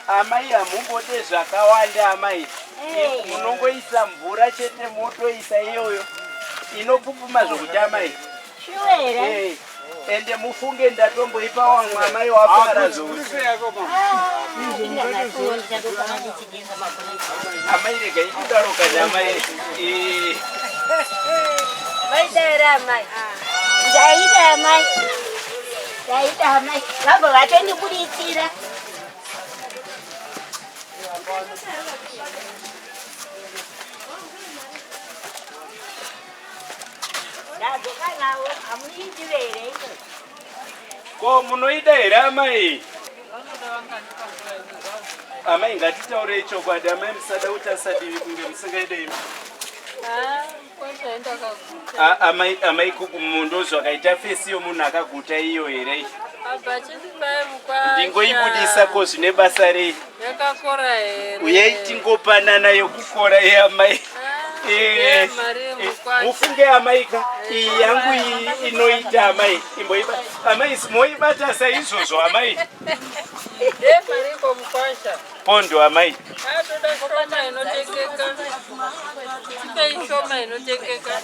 Amai, hamumbode zvakawanda amai. Munongoisa mvura chete, motoisa iyoyo inopupuma zvokuti amai. Shuwa here? Ende mufunge ndatomboipa wamwe amai wafara zvokuti. Amai, regai kudaro kana amai. Vaida here amai? Ndaida amai, ndaida amai, vabva vatondibuditsira. Ndadzoka nawo, hamuidive here? Ko munoida here amai? Amai, ngatitaurei chokwadi amai, musada kutarisa divi kunge musingaide imi. Amai, amai, ndo zvakaita face yomunhu akaguta iyo here? Ndingoibudisa, ko zvine basa rei? Yakakora here? Uye tingopanana yokukora yeamai. Mari yemukwasha. Mufunge amaika, iyi yangu iyi inoita amai. Imboiba amai, moibata saizvozvo amai. Mari iko mukwasha. Pondo amai. Toda shoma inotengeka. Tipei shoma inotengeka.